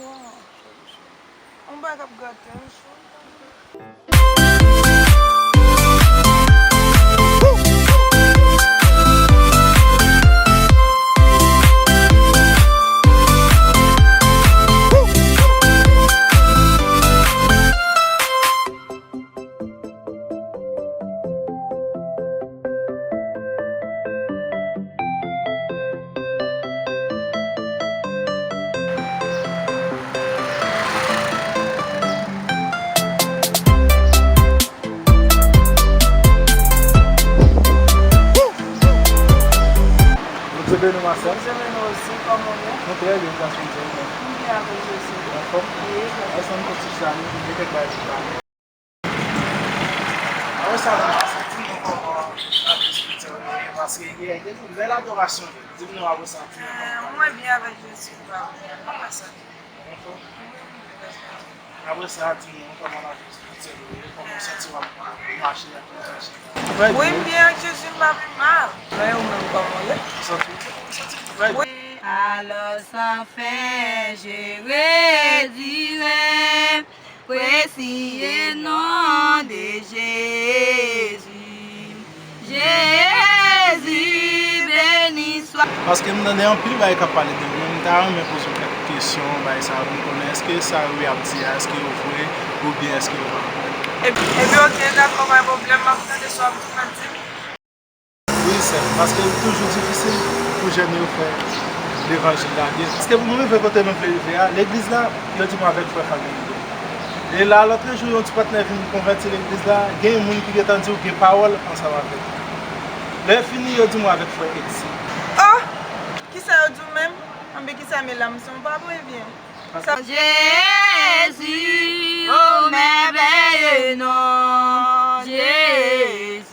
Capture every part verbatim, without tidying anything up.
Yon bagay k ap gate m. Bondye beni w, ma sè. Bondye beni w osi, kòman w ye? Nou trè byen, gras Bondye, ou menm? M byen avèk Jezi. Ou anfòm? Wi, gras. Èske n konn ti chita, nou gen kèk bagay pou pale? Apre sa, di m non kòman lavi espirityèl ou ye, paske yè, depi lè ladorasyon, di m non apre sa, di m non kòman. Mwen byen avèk Jezi, m pa byen, pa sa. Apre sa, di m non kòman lavi espirityèl ou ye, kòman w santi w ap mache ak Jezi. Wi, m byen ak Jezi, m pa pi mal. Men ou menm, kòman w ye? Ou santi w trè byen? Wi. Alors sans fin, je redirai, précieux nom de Jésus. Jésus, béni soit. Paske m tande anpil bagay k ap pale de ou, men m ta renmen poze w kèk kesyon, bagay sa yo, pou m konnen èske sa yo y ap di a, èske yo vre, oubyen èske yo pa vre. Epi, epi, oke, dakò, pa gen pwoblèm, m ap tande sa w ap di m, m ap di m. Wi, sè m, paske li toujou difisil pou jèn yo fè levanjil la byen. Paske pou nou rive kote nou vle rive a, legliz la, yo di m avèk frè Fabien. E la, lòtrejou, yon ti patnè vin konvèti legliz la, gen moun ki gentan di w gen pawòl ansanm avèk li. Lè fini, yo di m w avèk frè Exil. Oh! Kisa yo di w menm? Anben kisa, men la, m se yon pa bon, ebyen. Jésus, ô merveilleux nom, Jésus.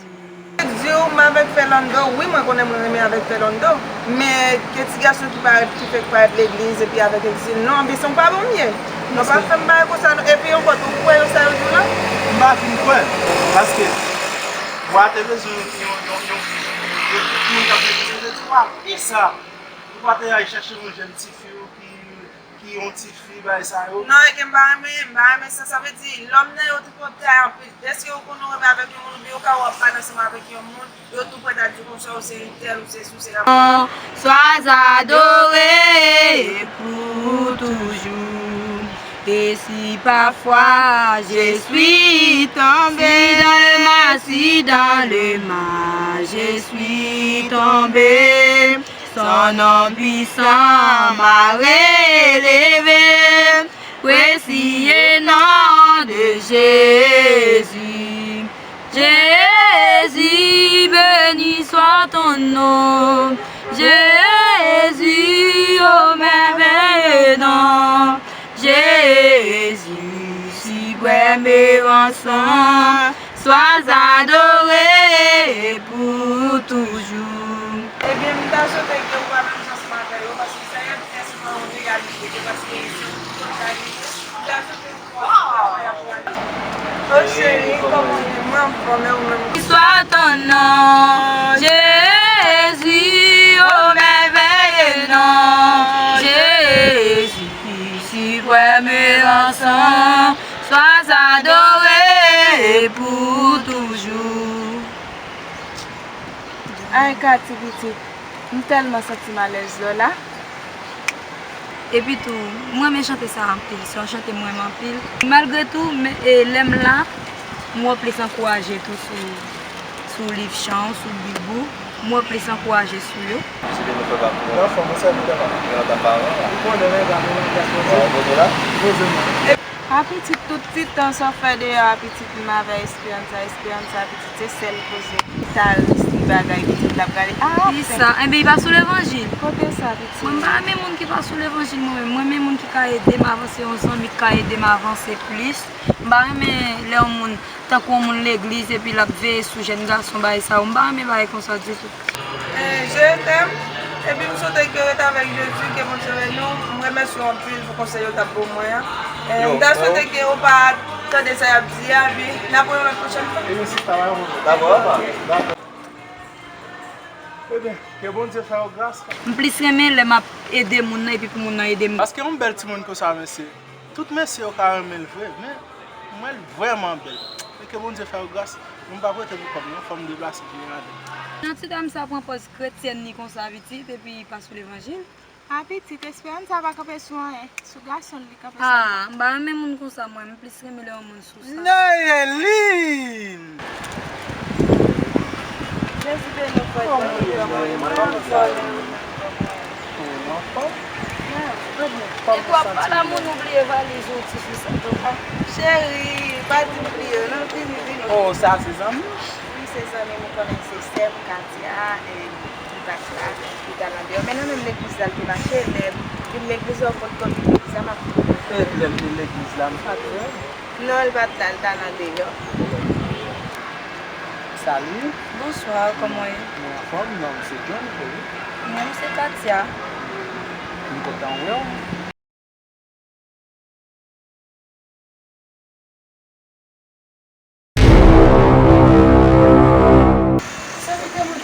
Di w m avèk Fernando, wi, mwen konnen mwen renmen avèk Fernando, men ke ti gason ki parèt, ki fèk parèt legliz epi avèk Exil, non, anbisyon pa bon m ye. Non, pa fè m bagay konsa, non. Epi ankò tou, ou kwè nan sa yo di w la? M pa fin kwè, paske wa te bezwen yon, yon, yon, yon, yon moun k ap reprezante wa. Kisa? Ou pa te al chèche yon jèn tifi ou ki, ki yon tifi, bagay sa yo? Non, e ke m pa renmen, m pa renmen sa. Sa vle di, lòm nan yo tou pwòp tèt anpil. Dèske ou konn ou renmen avèk yon moun, oubyen ou ka wè w ap pale ansanm avèk yon moun, yo tou prèt a di konsa, ou se entèl, ou se si, ou se la. Sois adoré pour toujours. Et si parfois je suis tombé, si dans le mal, si dans le mal je suis tombé, son nom puissant m'a relevé, précieux nom de Jésus. Jésus, béni soit ton nom. Jésus, ô merveilleux nom. Jésus, suprême rançon, sois adoré pour toujours. Ebyen, m ta swete ke ou pa menm jan ansanm avè yo, paske sa y ap fè se pa yon reyalite, se paske se yon totalite. M ta swete ou pa menm jan ansanm avè yo. Oh chéri, kòman w ye? Mwen anfòm, e ou menm? Soit ton nom, Jésus, ô merveilleux nom, Jésus, suprême rançon, sois adoré pour toujours. Ay, Katy pitit, m tèlman santi m alèz lè w la. Epi tou, m renmen chante sa anpil. Se yon chante m renmen anpil. Malgre tou, men, e, lè m la, m wè w plis ankouraje tou sou, sou liv chan w, sou bib ou. M wè w plis ankouraje sou yo. Ti de nou fè pa pou mwen. Nan fòm, mwen sèvi de pa. Mwen nan tann paran. Ou konnen, men, pa mwen, mwen, mwen, mwen. Bon, kote la? Poze mwen. A pitit, tout ti tan sa w fè deyò a pitit, m avè Esperanza, Esperanza, pitit, se sèl koze. Pitit, li bagay, pitit, l ap gade. Ah, kisa? Enben, li pa sou levanjil. Kote sa, pitit? Mwen, m pa renmen moun ki pa sou levanjil, mwen menm. Mwen renmen moun ki ka ede m avanse, yon zanmi ki ka ede m avanse plis. M pa renmen lè yon moun, tankou yon moun legliz, epi l ap veye sou jèn gason, bagay sa yo. M pa renmen bagay konsa ditou. Eh, je t'aime. Epi m swete ke w rete avèk Jezi, ke Bondye beni w. M remèsye w anpil pou konsèy ou t ap ban mwen an. Eh, m ta swete ke w pa tande sa y ap di a, epi n ap wè yon lòt pwochèn fwa. Epi si ta va yon moman. Dakò, papa. Dakò. Ke Bondye fè w gras. M plis renmen lè m ap ede moun nan epi pou moun nan ede m. Paske yon bèl timoun konsa, mesye, tout mesye yo ka renmen l vre, men mwen l vrèman bèl. Men ke Bondye fè w gras, m p ap rete pou kò m non, fò m deplase vin avè l. Nan ti dam sa pran pòz kretyèn li konsa pitit epi pa sou levanjil. A pitit, esperans sa pa kanpe sou anyen. Sou gason li kanpe sèlman. Ah, m pa renmen moun konsa mwen, m plis renmen lè yon moun sou sa. Neyelin! Jezi beni w frè Johnny, kòman w ye? Mwen anfòm, e ou menm kòman w ye? Mwen anfòm. Epi w ap pale a moun ou bliye valiz ou ti fi sa tou. Cheri, pa di m bliye w non, vini, vini. Oh, sa se zanmi w? Wi, se zanmi m, ou konnen se sè m, Katia, e Li pa t la, li t al andeyò. Men nan menm legliz la l te mache, lè vin legliz la, ou konn kote legliz la, m ap koute. E lè l vin legliz la, m pa t wè l. Non, li pa t la, li t al andeyò. Salut. Bonsoir, kòman w ye? Mwen anfòm, non m se John, e ou? Non m se Katia. M kontan wè w.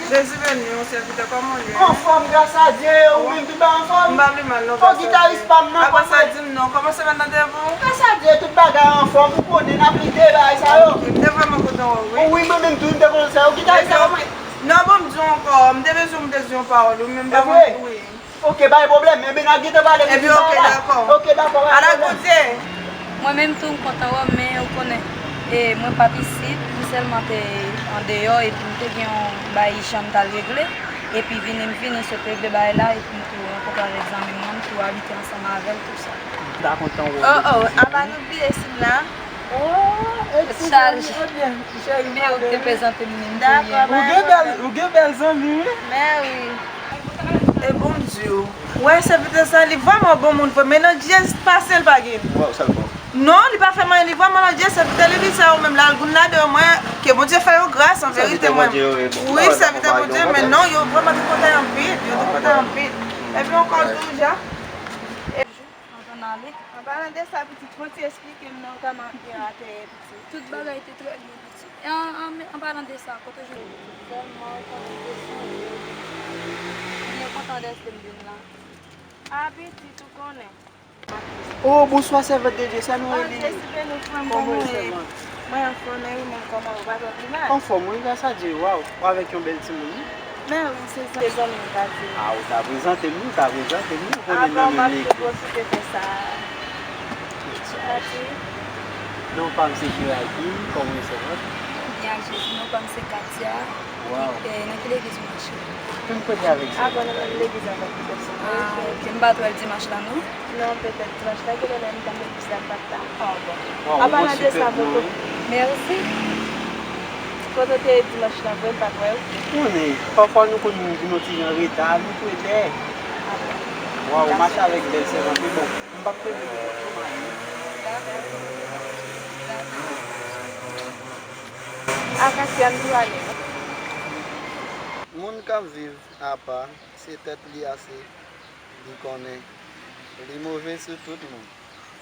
Jezi beni w, sèvitè, kòman w ye? Anfòm, gras a Dye, ou menm tou pa anfòm? M pa pi mal non, pastè. O, gitaris pa m nan, kòman? Apa sa di m non, kòman semèn nan te pou ou? Gras a Dye, tout bagay anfòm, ou konnen, n ap lite bagay sa yo. Ok, m te vrèman kontan wè w, wi. Wi, mwen menm tou, m te kontan sa yo. Gitaris la, kòman? Non, bon, m di w ankò, m te bezwen, m te di yon pawòl, wi, men m pa konn, wi. Ok, pa gen pwoblèm. Enben, n a gentan pale pou ti bagay la. Enben, ok, dakò. Ok, dakò, pa gen pwoblèm. Ala koze! Mwen menm tou, m kontan wè w, men ou konnen, e, mwen pa t isit, m sèlman te andeyò, epi m te gen yon bay ijan m t al regle, epi vini m vini sot regle bay la, epi m tou rankontre avèk zanmi m nan, m tou abite ansanm avè l, tou sa. M ta kontan wè w. Oh, oh, apa nou bliye sim la? Oh, e ti zanmi, ebyen, cheri, men ou te prezante m li, m tou ye. Ou gen bèl, ou gen bèl zanmi, wi. Men wi. E bon m di w, wè sèvitè sa, li vrèman bon moun vre, men nan Dye pase l pa gen. Waw, sa l fè w? Non, li pa fè m anyen, li vrèman nan Dye, sèvitè, li di sa ou menm la, al goun lade yo, mwen, ke Bondye fè yo gras, an verite, mwen. Wi, sèvitè Bondye, men non, yo vrèman te kontan anpil, yo te kontan anpil. Epi ankò tou, ja. Ann ale. An palan de sa, pitit, fò w ti esplike m non kòman byen a te ye, pitit. Tout bagay te trè byen, pitit. E an, an, an palan de sa, kote w jwenn pitit? Sèlman, ou konnen m te sonje w. Mwen kontan dèske m vin la. A, pitit, ou konnen. Oh, bonswa, sèvant de Dye, sa nou rele? Oh, Jezi beni w, frè m, kòman w ye? Kòman w ye, sèvant? Mwen anfòm, e ou menm, kòman w? Ou pa twò pi mal? Anfòm, wi, gras a Dye, waw, ou avèk yon bèl timoun, wi. Men wi, se zanmi m, Katia. A, ou ta prezante m li, ou ta prezante m li, ou konnen nan menm legliz. Apa m ap tou pwofite fè sa. Katia. Non pa m se Jiraydi, kòman w ye, sèvant? Byen ak Jezi, non pa m se Katia. Waw. Ki, eh, nan ki legliz ou mache? M prete avèk sèvant. Apa nan menm legliz avèk pèsonn. Ah, ok, m pa t wè l dimanch la, non. Non, petèt dimanch la, genlè lè m t al legliz la, m pa t la. Ah, bon. Apa nan de sa, poto. Mèsi. Kote w te ye dimanch la, vre, m pa t wè w? Ou konnen, pafwa nou konn vin yon ti jan reta, nou prete. Ah, bon. Waw, ou mache avèk bèl sèvant, wi, bon. M p ap kenbe l. Dakò. Dakò. Akasia, m tou ale. Moun k ap viv apa, se tèt li ase. Li konnen li move sou tout moun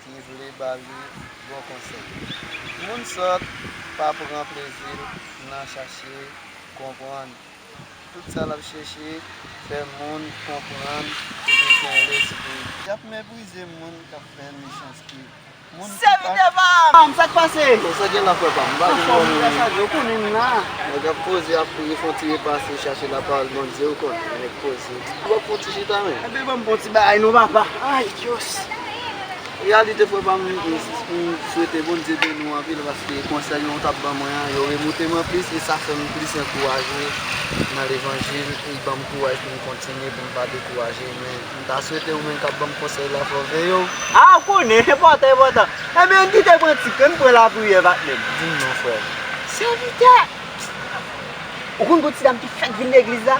ki vle ba li bon konsèy. Moun sòt pa pran plezi l nan chache konprann. Tout sa l ap chèche, fè moun konprann ki li gen lespri. Y ap meprize moun k ap fè mechanste. Sèvitè pa m! Sa k pase? Bon, sa gen la, frè pa m? M pa gen pwoblèm. Ou konnen m la. Nèg ap koze, ap kouri, fè yon ti repase, chache lapawòl Bondye, ou konnen, nèg koze. Ou ap fè yon ti chita, men. Enben, ban m fè yon ti bagay non, papa. Ay, Diyos. Reyalite, frè pa m, m, m swete Bondye beni w anpil, paske konsèy yo w t ap ban mwen an, yo remoute m anplis, e sa fè m plis ankouraje nan levanjil, e ban m kouraj pou m kontinye, pou m pa dekouraje, men M ta swete ou menm k ap ban m konsèy la, fò w veye w. A, ou konnen, enpòtan, enpòtan. Enben, ann kite pran ti kren, pran lapriyè, patnè m. Di m non, frè. Sèvitè! Ou konn gon ti dam ki fèk vin legliz la?